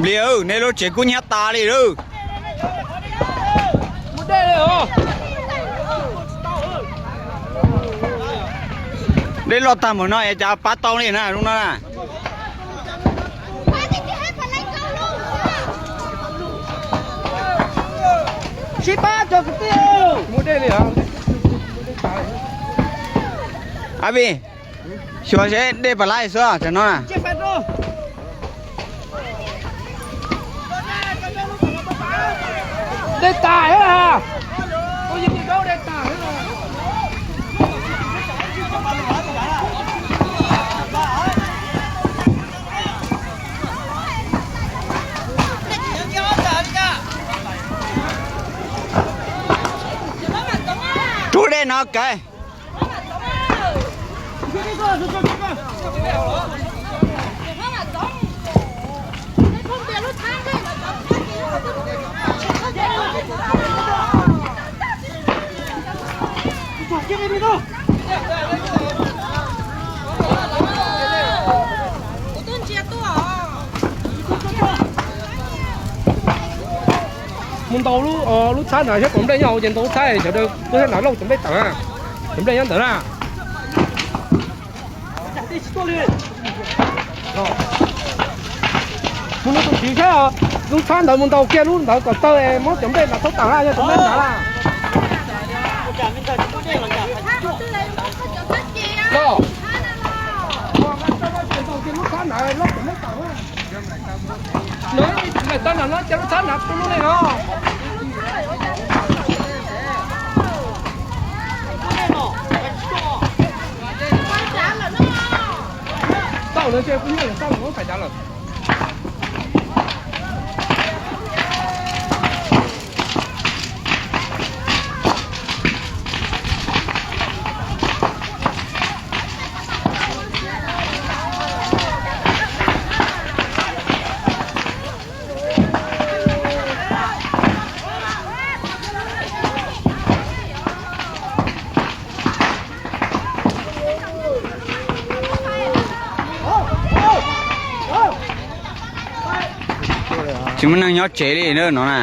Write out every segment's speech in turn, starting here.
Nplig, nej lub tsev kub hnyiab tas li lawm. Dej loj tag npaum no es cas pab tau li na, zoo no na. Ab Vij, xyuas seb dej pam laib xwb tam no na. Rub dej no kawg. Mus ntaus lub txhab ntawd thiab, kaum nplej nyob hauv ces ntaus lub txhab, sawv daws tuaj thiab ntawd lauj, cov nplej tawm na. Cov nplej nyob ntawd na. Mus ntaus tus txiv saib, lub txhab ntawd mus ntaus kiag lub ntawd kom tawg, muab cov nplej ntawd thauj tawm na, yog cov nplej ntawd na. Lub txhab ntawd loj, cov nplej tawm na. Lawm tau no no ces lub txhab ntawd tu lub li no. Tau lawm ces kuv nyiam lawm, tau lawm, muab pais dav lawm. Tsis muaj neeg nyob tsev li no na.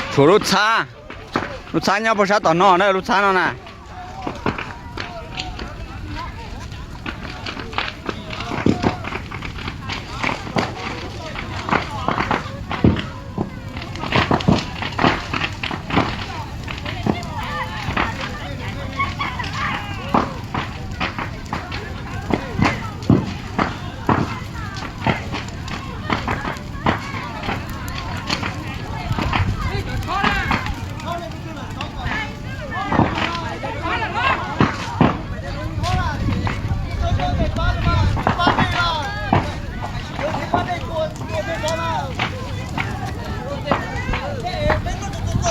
Tshuav lub txhab, lub txhab nyob puag sab tom no na, lub txhab no na.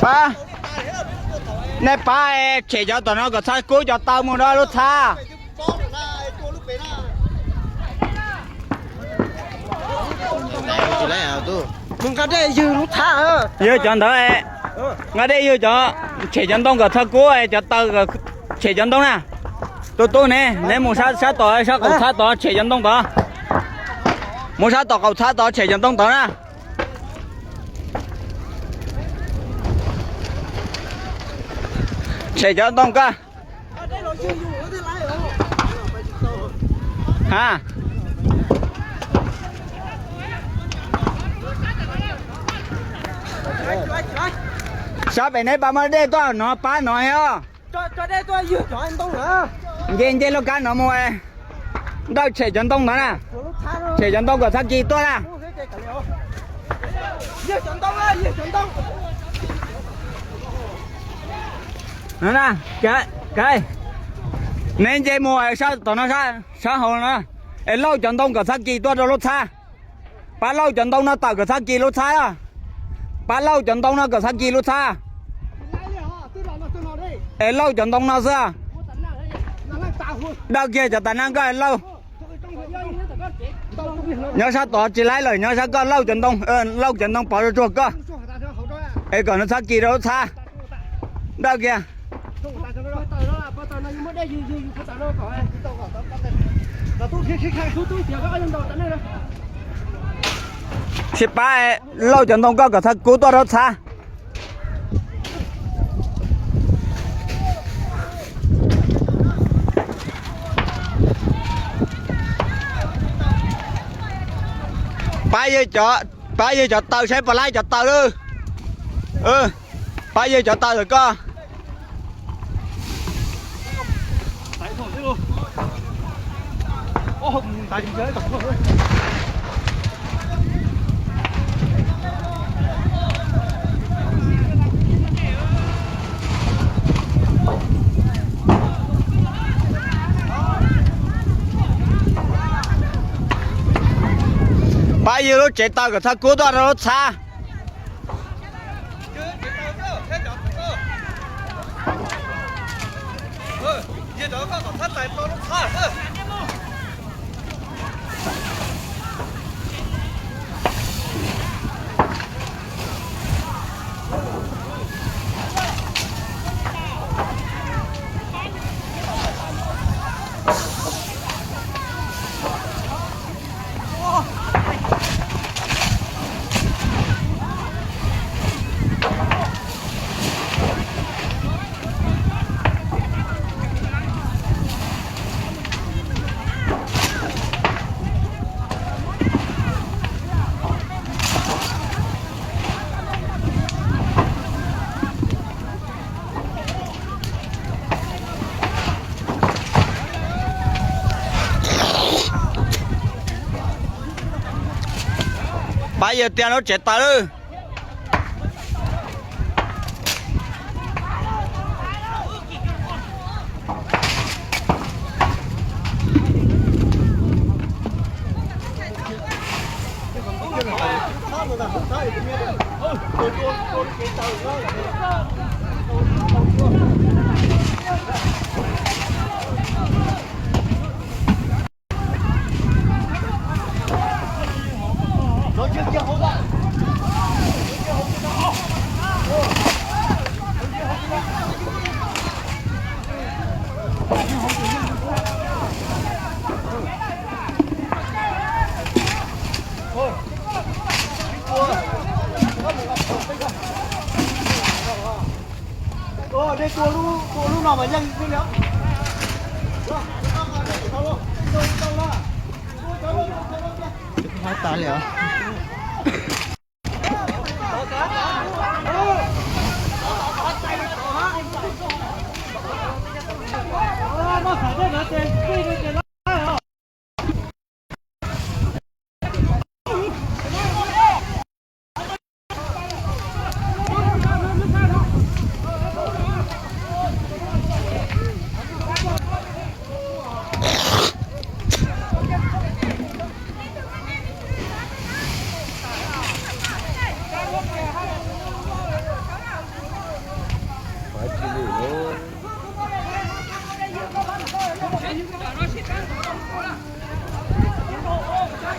Pab, nej pab tshem cov tom no kom txhab kub cov taw mus rau lub txhab. Mus nqa dej ywg lub txhab. Ywg cov ntawd, nqa dej ywg cov, tshem cov ntoo kom txhab kub, cov taw, tshem cov ntoo na. Tus tub ne, neb mus sab tom, sab qaum txhab tod tshem cov ntoo tod. Mus sab tom qaum txhab tod tshem cov ntoo tod na. Tshem cov ntoo koj. Ha. Sab pem neb pab muab dej tuaj no pab no os. Nce nce lub kab no mus, nrawm tshem cov ntoo ntawd na. Tshem cov ntoo kom txhab kis tuaj na. Neb nce mus sab tom no, sab hauv no, es lauj cov ntoo kom txhab kis tuaj rau lub txhab. Pab lauj cov ntoo no tawm kom txhab kis lub txhab. Pab lauj cov ntoo no kom txhab kis lub txhab. Es lauj cov ntoo no xwb. Dawj kiag cov tas nag koj lauj. Nyob sab tod tsis laib lawm, nyob sab koj lauj cov ntoo, lauj cov ntoo pov tsuag tsuag koj. Es kom nws txhob kis rau lub txhab. Dawj kiag. Sib pab lauj cov ntoo koj kom thawj kub tuaj rau txhab. Pab yawg cov, pab yawg cov taw saib puas laib cov taw lawm. Pab yawg cov taw lawm koj. Pab yawg lub tsev taw kom thawj kub tuaj rau lub txhab. Pab yawg tiag lub tsev taw lawm.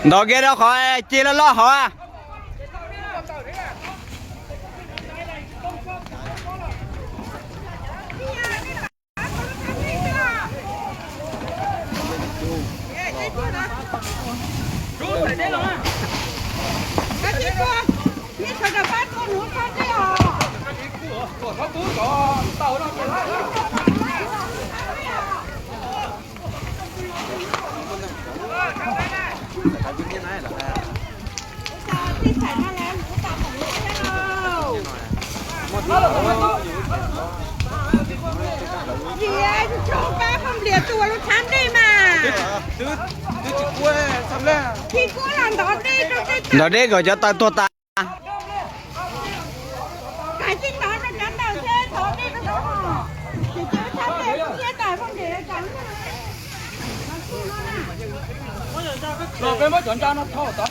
Ntov kiag rau qhov ci loj loj hauv. Ntov deb kom cov taw tuag tas. Peb muab cov ntsa no thau tod.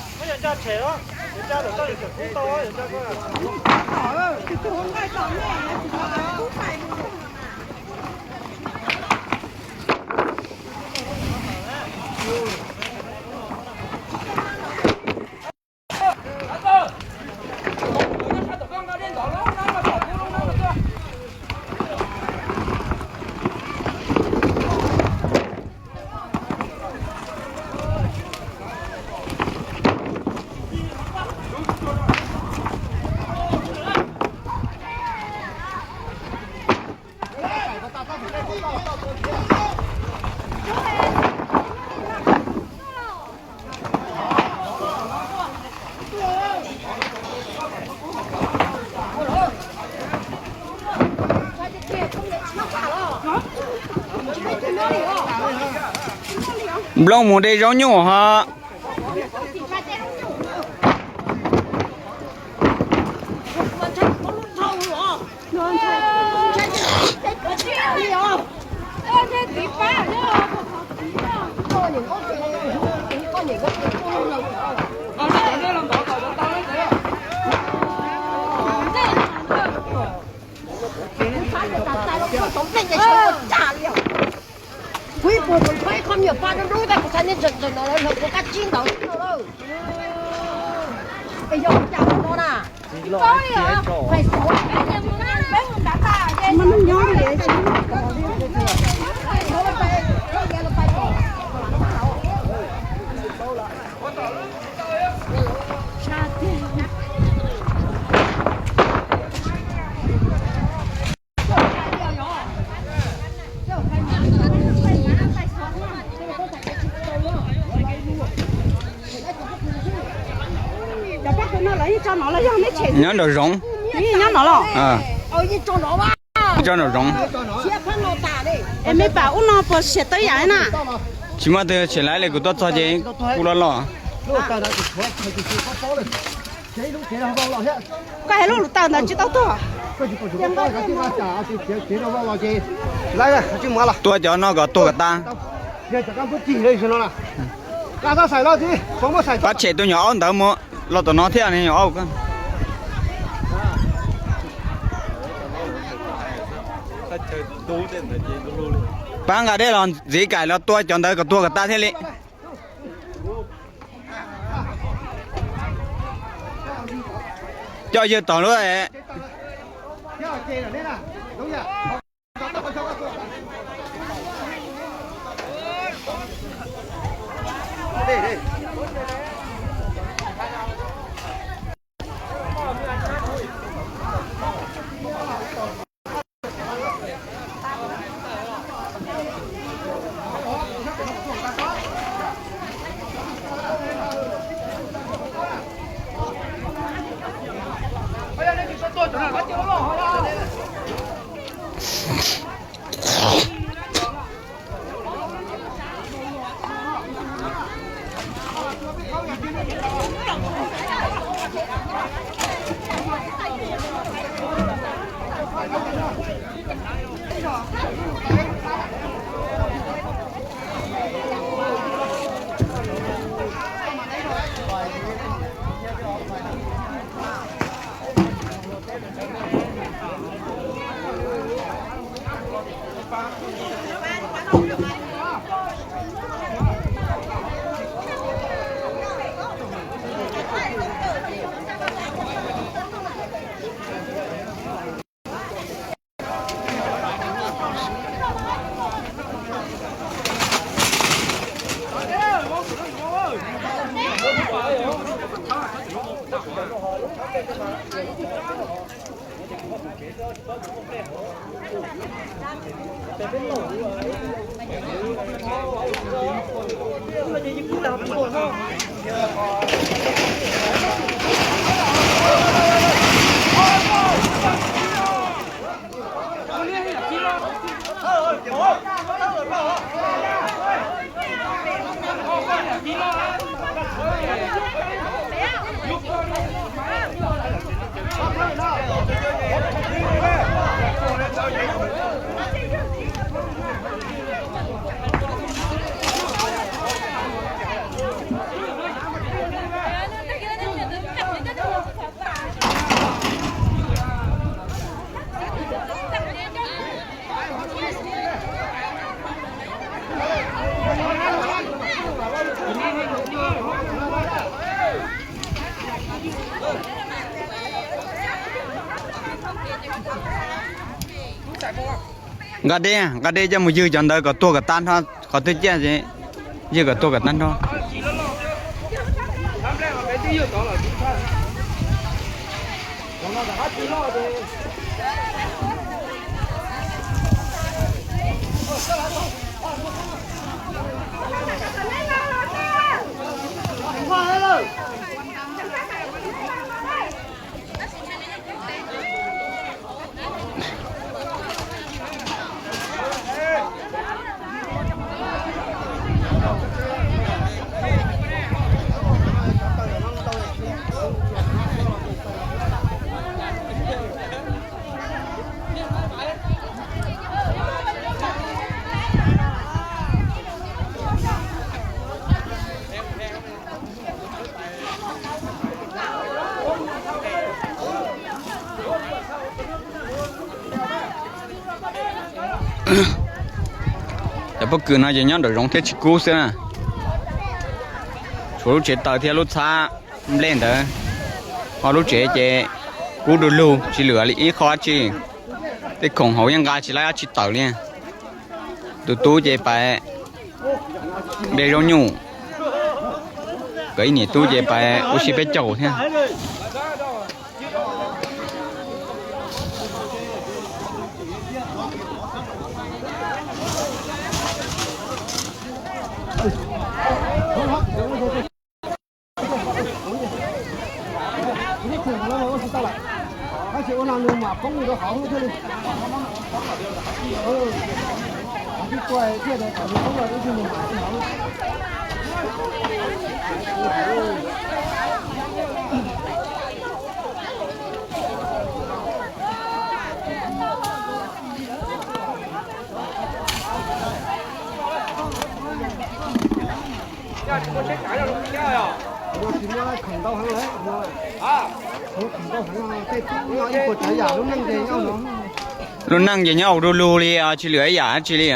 Nplooj mus de zaub nyuj ho. Kuv ib puas tus qhov ib qho me nyuam paj dub dub tag kuv xav niag ntseem ntseem no lawv kuv kab tsib ntawd xwb no lauj. Es yog ua cas no na? Nyob nraum zoov. Nyob no los? Tso nraum zoov. Es me pam ub no puas siav tau yam na? Tsis muaj twg siav lawm li, kuv tuaj txog ces kuv los los. Koj hais lub lus taw ntawd tsis tau tuag. Tua cov no kom tuag kom tas. Pab tshem tus nyuam aub ntawd mus los tom no thiab, nyuam aub. Pab nqa dej los ntxiv kaim los tua cov ntawd kom tuag kom tas thiaj li. Coj yawg tom lub. Nqa dej, nqa dej coj mus ywg cov ntawd kom tuag kom tag nrho, qhov twg ciaj ywg kom tuag kom tag nrho. Cov pob kws no ces nyob nraum zoov thiab tsis kub xwb na. Tshuav lub tsev taws thiab lub txhab nplej ntawd, ho lub tsev ces kub du lug tsis lwm li ib qho dab tsi. Tej khoom hauv yeej nqa tsis laib dab tsi tawm li. Tus tub ces pais nplej zaub nyuj, nkawd ib niam tub ces pais ua si peb caug thiab. Lub neej ces nyob ua du lug li, tsis lwm ib yam dab tsi li.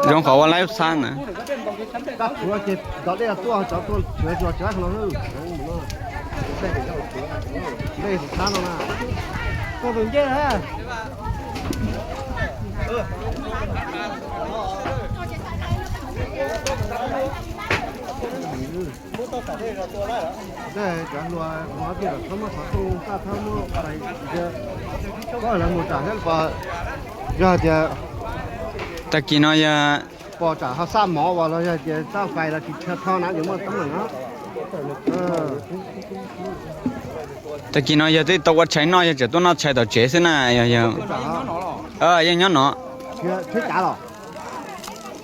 Zoo qhov ua laib xab na. Cov hluas mus hauv plig los txhob muab xov tooj txaj, txhob muab fais, koj lawv mus tsam thiab pom, yog tias tag kis no yog pom tsam ho xaj mov uas los yog tias xaj fais los tsis tshua tho na, yuav muaj teeb meem no. Tag kis no yog twb tau ua tshais noj, yog tseem tuaj noj tshais tom tsev xwb na, yog, yog. Yeej nyob no. Tsheb cav los?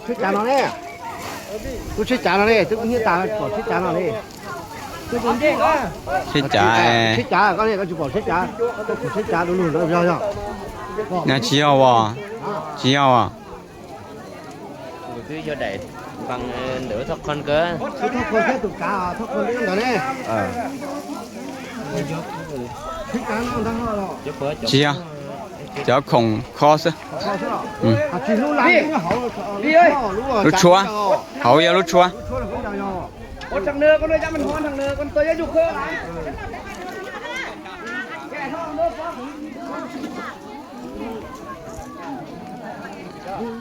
Tsheb cav no ne. Lub tsheb cav no ne, twb hnyiab tas pom tsheb cav no ne. Tsheb cav, tsheb cav, koj ne, koj tsis pom tsheb cav, koj pom tsheb cav du lug ntawd yog, yog. Tsis yog os, tsis yog os. Twb yog daim npab ntawm thoj qhov kawg. Thoj qhov thiab tus kav, thoj qhov ntawd ne. Tsis yog, cov khoom kho xwb. Lub tshuab, hauv yog lub tshuab.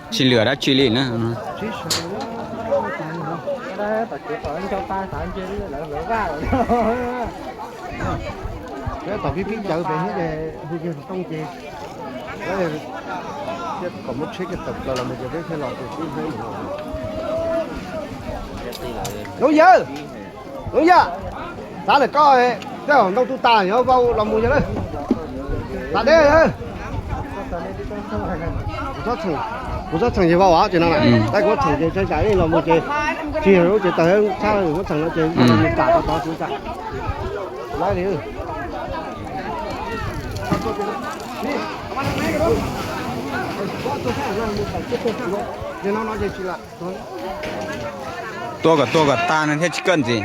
Tsis lwm dab tsi li na. Tom pib pib cawv pem hu kiag xov tooj ces kom muab tsheb kiag tawm plaws los mus ces peb thiaj los tus tub Hmoob no. Nuj Yawg, Nuj Yawg, xav lawm koj, tej zaum ntoo tu tas yuav vau los mus yog lawm. Tas deb, kuv txhob txheem ces vau ces no, tab kuv txheem ces tsam ib los mus ces tsis yog lub tsev taws txhab, muab txheem no ces tsam tod tod tsis tsam. Laib li. Tua kom, tua kom tag no thiaj tsis kawj ntxiv.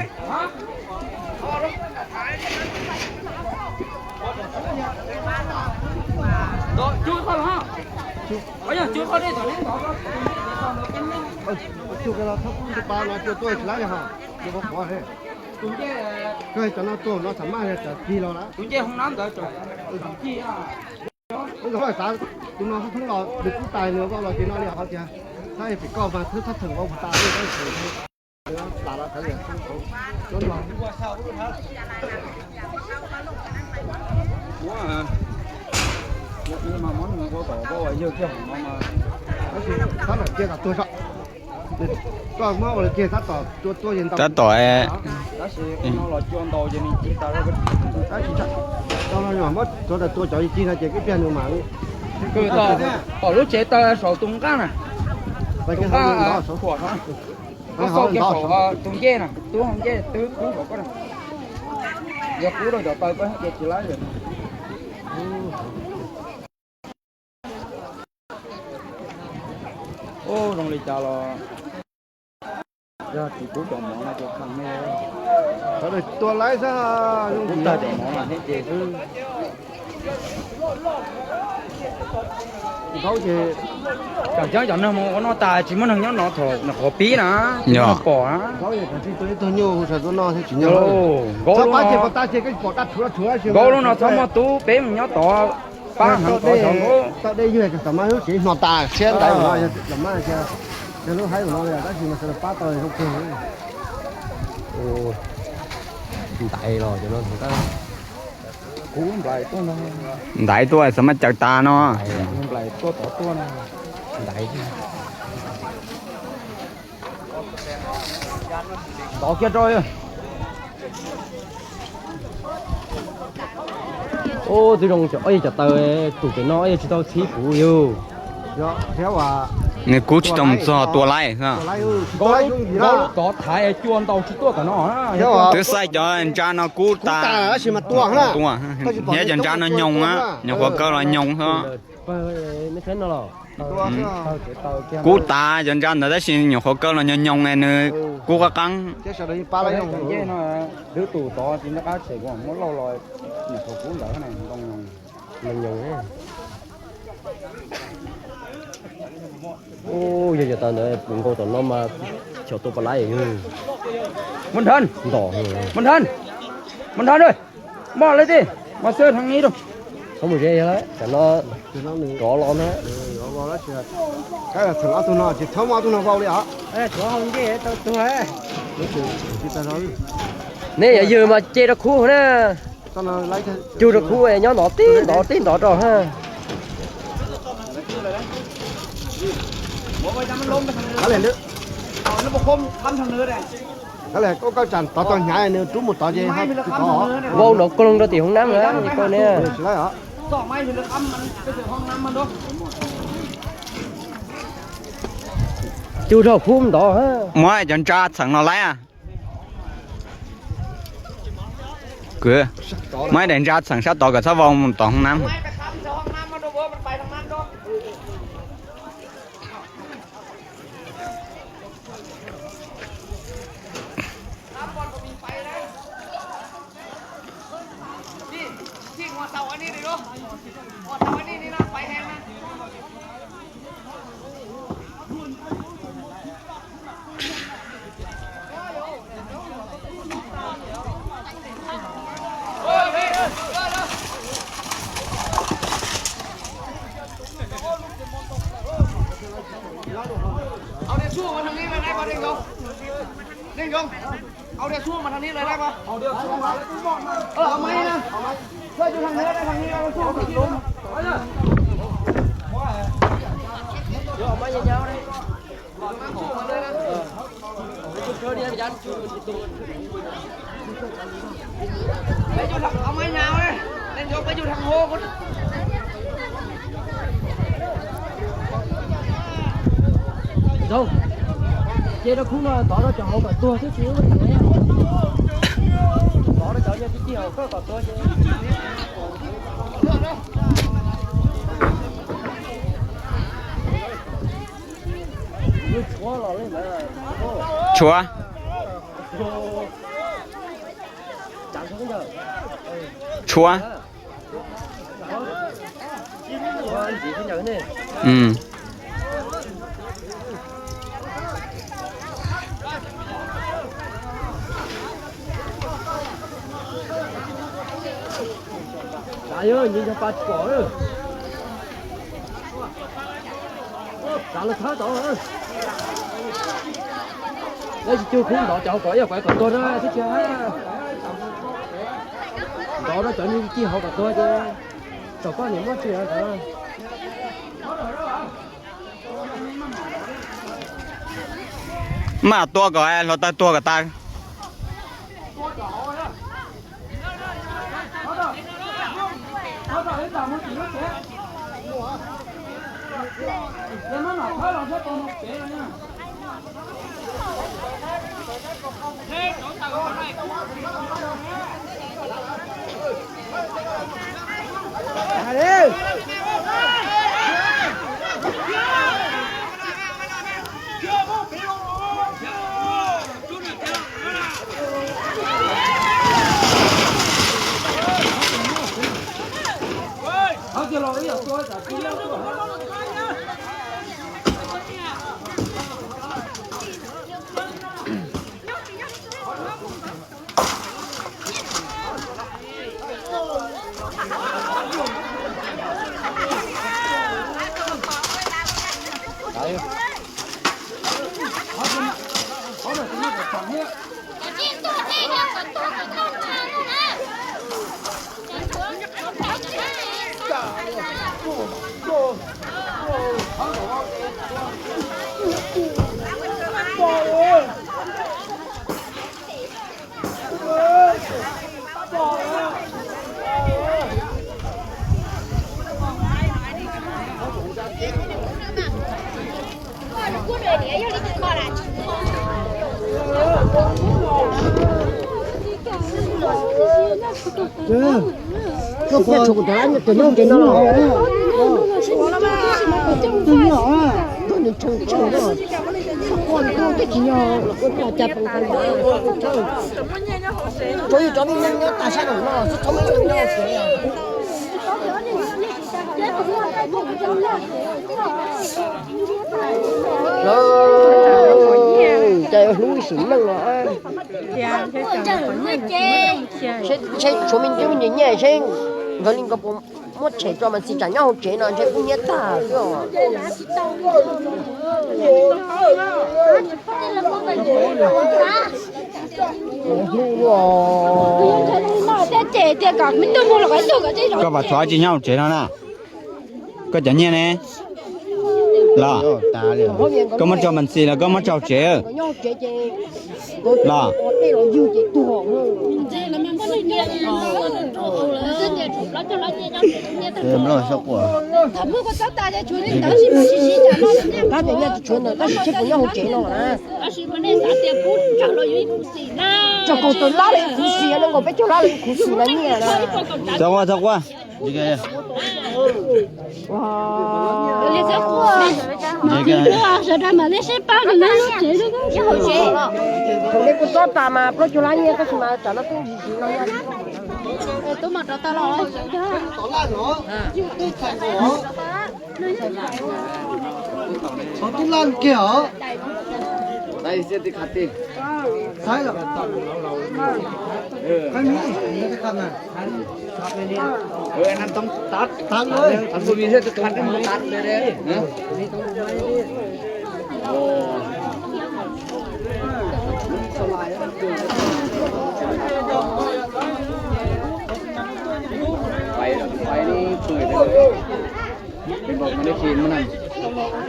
Koj cov no tua no xam maj cov cig los lawm. Tus no thoob los nws kub tais nws vau los ces no li qhov tias, tab pem koj mas thwb txhob txheem vau puas tas li, tab pem plam los tawv. Tab tom cia kom tuag tso. Koj muab ua los kiag tab tom tua tua tab tom. Muab tuav tas tua cov cig no ces ib pliag nws mam tom lub tsev taw saum tus nqaj na. Tus nqaj, khuam no, koj xauj kiag saum tus ncej na, tub hau ncej twb kub saum koj na. Yog kub rau cov taw koj ces tsis laib lawm. Ub, zoo li cas los Yog tsis pub cov mov no ces kheev ne. Sawv daws tua laib xwb, kub tag cov mov no thiab ces xwb. Nkaub ces, tam ceeb cov neeg mus ua noj tas tsis muaj neeg nyob no thaum qhov pib na, tsis muaj neeg pom na. Nkaub ces tsis tua ib tug nyuj sawv tuaj noj thiab tsis nyob. Nkaub lub no, Nkaub lub no txhob muaj tub peb mus nyob tod pab heev tod cov Nkaub. Tau dej ywg tam mas lub tsev hno tas siab ntaiv no, tam mas yog lub haib no tab sis mas sawv daws pab tau zoo kawg. Ntaiv los cov no, ntaiv tuaj xav mas caws tas no. Ntaiv tuaj tod tuaj no. Ntov kiag rau. Ub, twb zoo cov, cov taw tus pem no yog tsis tau txhib kuv yug. Nws kub tsis tau mus txog tua laib. Nkaub lub tod thaiv cua ntau tsis tuaj tom no. Twb xaij cov ntsa no kub tas, tua, thiab cov ntsa no nyoos na, nyuam qhuav kaw los nyoos xwb. Kub tas cov ntsa ntawd tab sis nyuam qhuav kaw los nyoos nyoos nws kub qab qeeb. Ub, yog cov taw ntawd pum nkaus tom no mas xyov tua puas laib. Mus nrhab, mus nrhab, mus nrhab, moj li ti, moj xwb thaj nib rau. Txhob mus ze, tam no rov los na. Txheem ob tug no ces txhob muab ob tug no vau li os. Nej yog ywg mas ce rau khub na. Cug rau khub nyob ntov tib ntov tib ntov rau na. Koj tsam tod tau hnyav nws rub mus tod ces vau nrov koog rau tim hoob nab na koj ne. Cug rau khub ntov. Muab cov ntsa txheem no laib. Muab daim ntsa txheem sab tod kom txhob vau mus tom hoob nab. Zoo, ces rau khub no tov rau cov hauv kom tuag xwb tsis ua li. Tov rau cov nyob tib tib hauv koj kom tuag ces. Tshuav. Tshuav. Lawv tsis cug khub ntov cov hauv kom ib yam kom kom tuag na thiab tsis. Ntov rau cov nyob tib tib hauv kom tuag ces thaum koj niam muab tsis ntawd. Mam tua kom hluav taws tuag kom tas. Koj pom cov nyob tsev no los? Koj nws tshee tshee no, koj nws tsis yog los koj cas pom tau. Tsuav yus cov me neeg nyob tas sab nraum no xwb, txhob muaj neeg nyob tsev. Cas yuav hlub ib sim neej no. Ntshe tshuav me ntsis me ntsis nyiaj seb nrog li nkaus puas muab tshem tso mas txiv tsam nyob hauv tsev no ntshe pub nyiaj tag xwb os. Koj vam txhob tsis nyob hauv tsev no na. Koj cov nyiaj ne? Los, koj muab tso mas txiv los koj muab tso hauv tsev. Los, tab sis tshuav ntawm tab sis tshuav nyob hauv tsev no na. Tso kaus tau lab li khuv xim no, nkaus peb caug lab li khuv xim no nyiaj na. Txhob quaj, txhob quaj. Sawv daws mam li sib pab nws lub tsev. Thaum nej kuj txob tas mas plaub caug lab nyiaj tab sis mas tsam no twb ntsis ntsis no. Tub laj kiag os.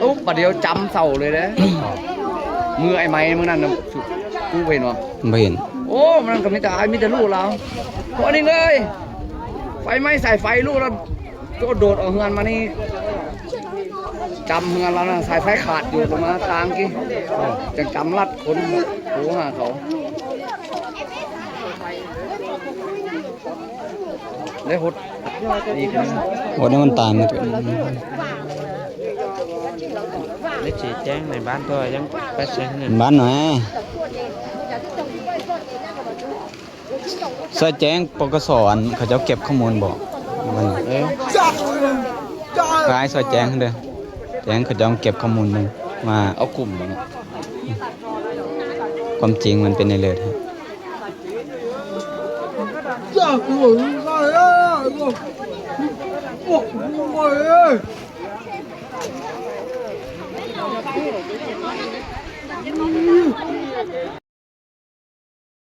Ub, pas diav cam xaus li. Mw ai mai mw nan kuv phem no. Phem. Ub, mw nan koj me tas ai me tas luj las. Ua ni nqe, fais mai xais fais luj las, coj dod os hwv mas ni. Cam hwv los xais fais kham yus mas taag kis, tseem cam laj khov kuv has thaum. Ua dab tais mas. Npab no. Xav ceev pom koj xom koj cov keb khob mus npaum. Xav ceev, ceev koj cov keb khob mus mas ob kum. Kom ceev mas peb ne lawm.